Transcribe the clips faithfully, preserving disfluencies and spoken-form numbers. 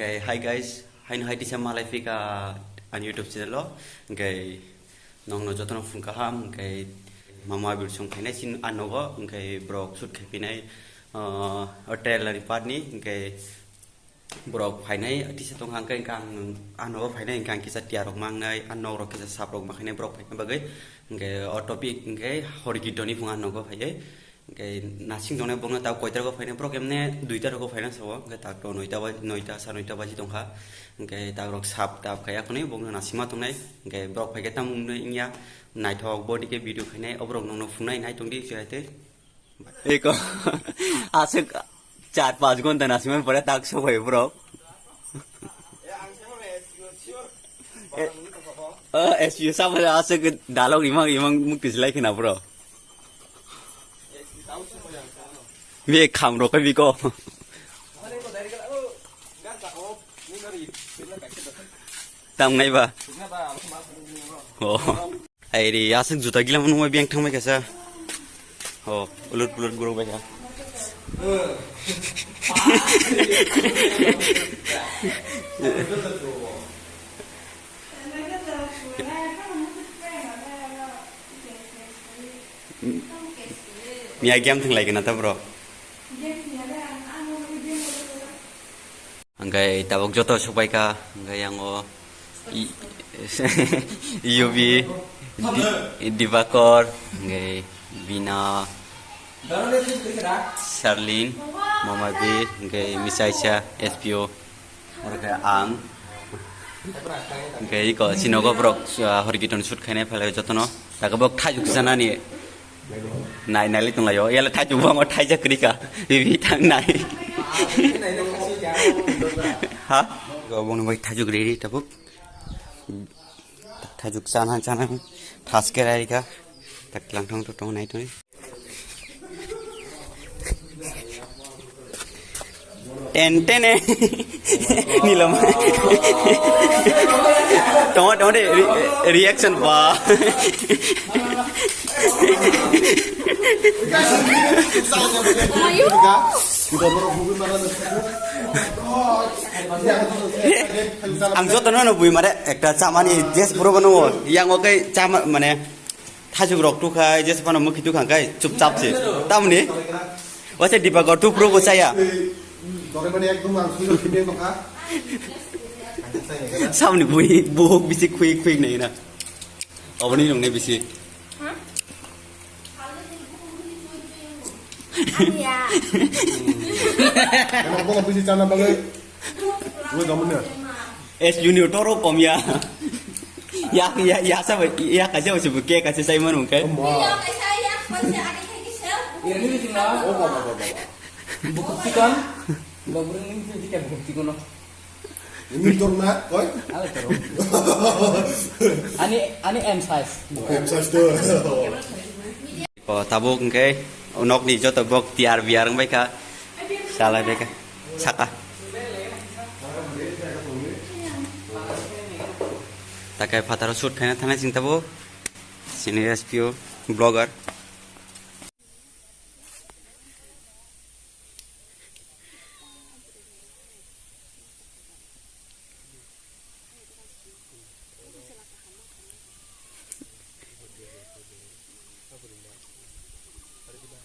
Eh, hi guys, haino hai tisa malai phika ani YouTube channel o, hwnkhe nongno jotono phung kaham, hwnkhe mama Birsong phainai sin anogo, hwnkhe borok shoot khai phinai, ah, o trailer ni part ni, hwnkhe borok phainai tisa tong hwnkhe, hwnkhe ang anogo phainai, hwnkhe ang kisa tiyar rok mangnai, a nok rok kisa sap rok ma khainai borok phaina bagwi, hwnkhe o topic hwnkhe Hori Kirtoni phung anogo phaiwi. Hwnkhe nasing tongnai borokno ta koita rogo phaina, borok emne duita rogo phaina sao, hwnkhe ta to noita ba-, noita, sa noita baji tongkha. Hwnkhe ta borok sap tap khai akhonwi borokno nasingma tongnai. Hwnkhe borok phaikhe tamo wngya, naithok bo dike video khainai, o borok nongno phunai nai tongdi, chwrai tei. Eko, aswk char panch ghonta nasingmani pore tak sobai borok. Eh, oh, S P O sama aswk dalok imang imang mukti silai khina bro. Be kham rok biko. Tam nai ba. Oh. Ai re, aswk juta gila mano ma biyang thangbai kasa. Oh, ulut pulut gurung bai kha. Miya game thwng lai gana ta bro. Hwnkhe tabuk joto sokbai kha, hwnkhe yango i-, Yubi, Di-, Dibakor, hwnkhe Bina, Sarlin, Mamabi, hwnkhe Misaisa, S P O, oro khe ang. Hwnkhe iko sinogo borok, ah, Hori Kirton shoot khainai phalai jotono. Takhe bok thaijuk sanani. Nai nai le tonglaio. Yala thaichuk bo amo thaijak kwrwi kha. Bibi thang nai. Ha? Go bong bai thaichuk riri tabuk. Thaichuk chana chana. Thas kerai kha. Tak lang thang to tong nai tong. Ten ten eh. Nilom. Tong tong de re-, reaction ba. Ang joto no no bui mare ekta chamani dress puro bano yang oke chama mane Thaichuk rok tukhai, jesa phano mukhi tukhang khai, chupchap se. Tamni? Waisa Dipakor tupro bo chaya. Samni bui, buhuk bisi khui khui nai na. Oboni nung ne bisi. Es junior toro kom ya. Ya, ya, ya, sa, ya, kaisa, kaisa, bu ke, kaisa, sai manu, kai. Bukuk chicken. Bukuk chicken. Ini dorna, koi? Ani, ani M size. M size tu. O tabuk hwnkhe nokni joto bok tiyar biyar wngbai kha, chalai bai kha saka. Takai phataro shoot khaina thanai chwng tabuk sini S P O vlogger.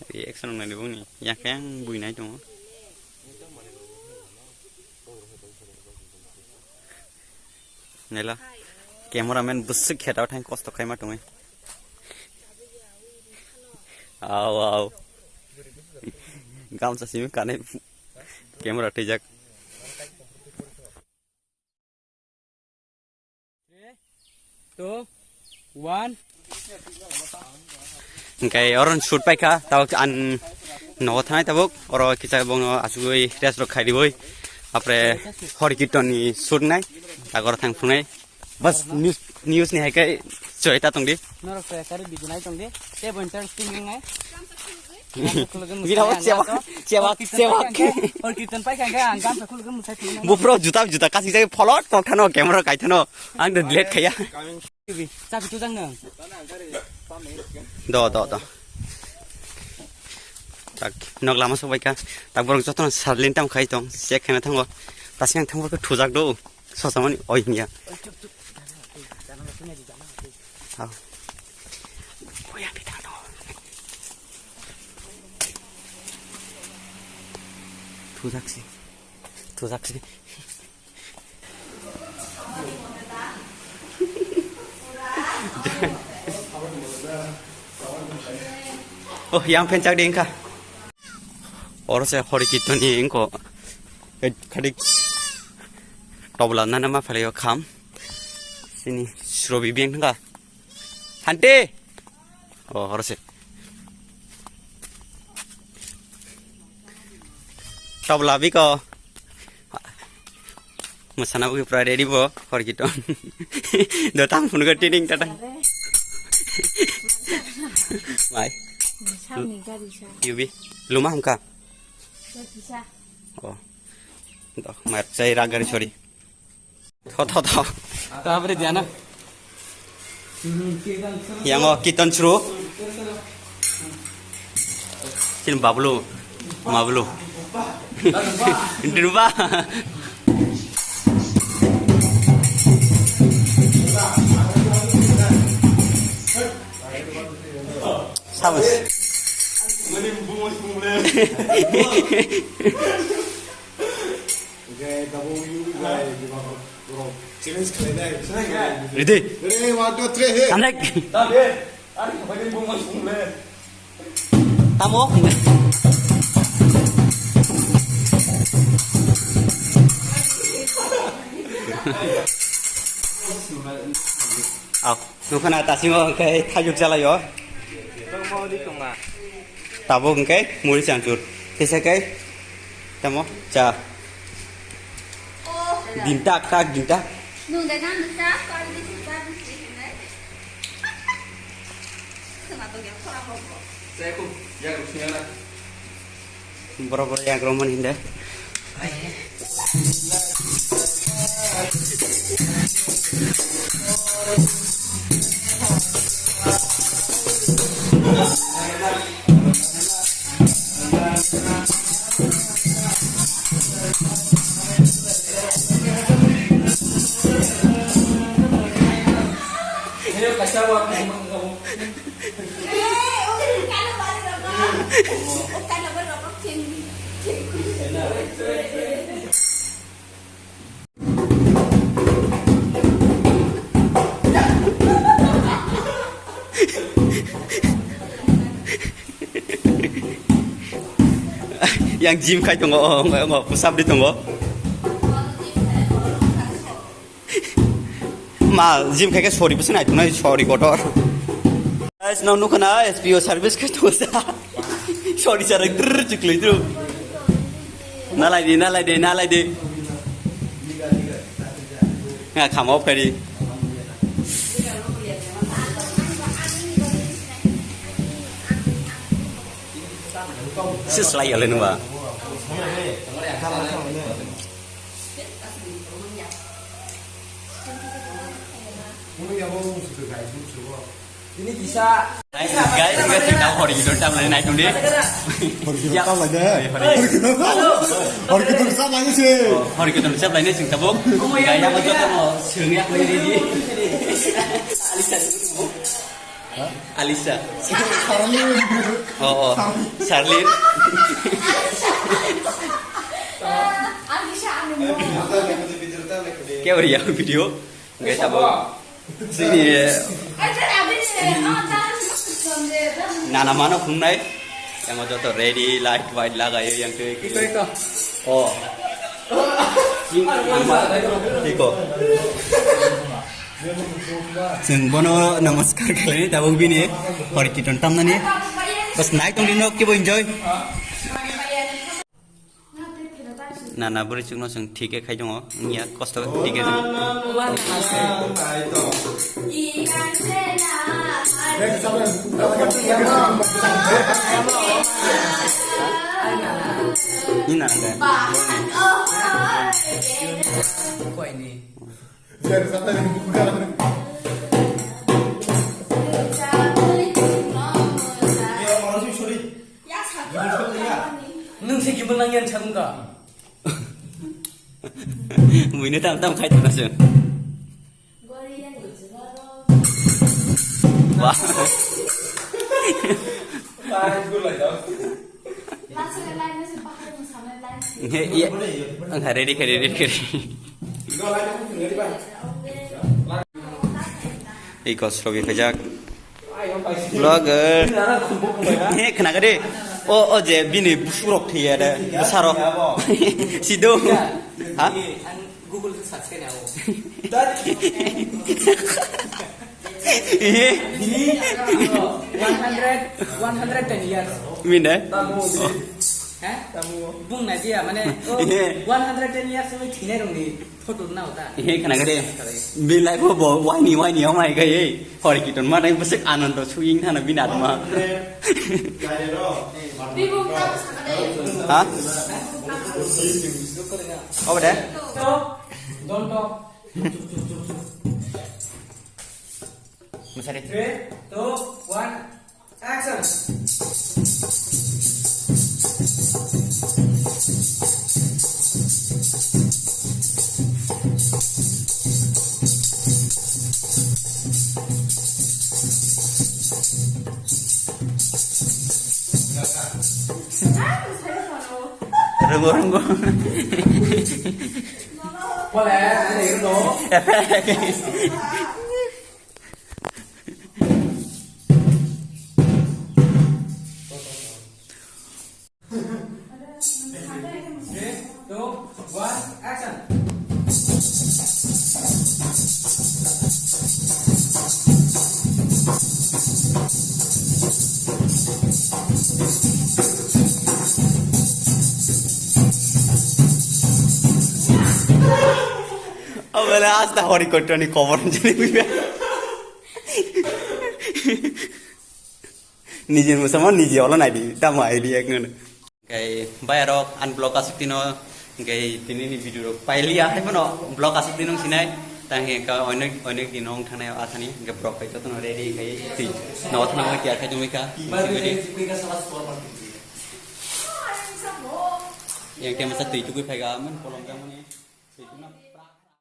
Reaction nang nani bongni yang kayang bui nai tongo. Nela cameraman bwswk khetao thang kosto khaima tongwi. Au au. Gamsa simi kanai camera twijak. Three, two, one. Hwnkhe oro shoot paikha, tabuk ang nogo thanai tabuk, oro kisa bongno asugwi rest rok khairiwi, apre Hori Kirton ni shoot nai, agor thang phunai. Bas news, news ni hai khe choi ta tongdi. Norok to ekari video nai tongdi. Tei bo interesting wngnai. Bira o chewak, chewak, chewak. Hor Kirtan pai kha ang gamsa khulugwi mwsai thangna. Bufro juta juta kasi jai pholot kok thano camera kai thano. Ang de delete khaya. Chabi tu jang nang. Do, do, do. Tak, nok lama sok bai kha. Tak borok jotono salin tam khai tong. Check khaina thango. Tasing ang thangbo khe thujak do. Sosamani oi hinya. Hao. Oya bidang do. Thujak si. Thujak si. Oh, yang phenchak di wngkha. Oro se hori kirtoni wngkho. Khadi tobla nana ma phalio kham. Sini srobi beng thangkha. Hante. Oh, oro se. Tobla biko. Mwsana bo pura ready bo, hor kiton. Do tang phunu ga tining tatang. Mai. Samni gari sa. Yubi. Luma hamka. Sa kisa. Oh. Do, mai chai ra gari, sorry. Tho, tho, tho. Tabri diana. Yang o kiton chru. Chin bablu, mablu. Druba. Sabas. Ready? Ready, one, two, three, hit. Tamrek. Tamo. Au. Nukha na tasimo hwnkhe thaijwk chalaio. Tabuk hwnkhe muri chanchur. Kisa khe tamo cha. Din tak tak, din tak. Borok borok yagrok mani hinde. Yang gym khai tongo, oh, oh, oh, push up di tongo. Ma, gym khai khe sorry bwswk nai tongnai, sorry kotor. Guys, no nukha na, S P O service khai tongo sa. Sorry sir, drrrr, chukli dru. Nalai di, nalai di, nalai di. Nga khama off khai di. Sis lai yale nungba. Guys, guys, kita hori itu tam lain naik dulu. Hori itu tam lain deh. Hori itu. Hori itu tam lain sih. Hori itu tam lain sih, tabuk. Gaya macam kamu sering ya, ini di. Alisa. Alisa. Sarlin. Oh, oh. Sarlin. Alisa anu. Kya ho raha hai video? Guys, abo sini. Nana mano phungnai. Yang joto ready, light, white lagai yang tu. Oh. Tiko. Chwng bono namaskar khlainai tabuk bini hori kiton tamnani. Bas nai tongdi nok kibo enjoy. Nana bwrwi chukno chwng thik khe khai tongo. Wngya kosto thik khe. Ni nana khe. Nung se gimel nang yan chakung ka. Buino tam tam khai tongna se. Wah. He, iya. Angkha ready khe, ready khe. Ei kos rogi khajak. Vlogger. He, khna kade. O, o je bini busurok thiya de, busaro. Sido. Ha? Google search khe nao. Bini one hundred, one hundred ten years. Mine? Tamu. Ha? Tamu. Bung na dia, mane, oh, one hundred ten years ni thinai rong ni photo na uta. He, khna kade. Bini life bo waini, waini, oh my God, hey. Hori kiton ma nai bwswk anando suying thana bini atma. Ha? Obo de? Don't talk. Musari. Three, two, one, action. Rwnggo, rwnggo. Three, two, one, action. Abole asta hori kotrani kobor jani. Nijini musamon niji olo naidi, tamo idea ek nana. Kai bayarok an vlog asuk tino, kai tini ni video rok pailiya hai bono vlog asuk tino sinai, tang he ka onek onek din ong thanai athani, kai vlog kai jotono ready kai twi. No thana mo kya khai tumi ka, ready. Yang kaya masa twi tukui phai ga man kolom jang mani.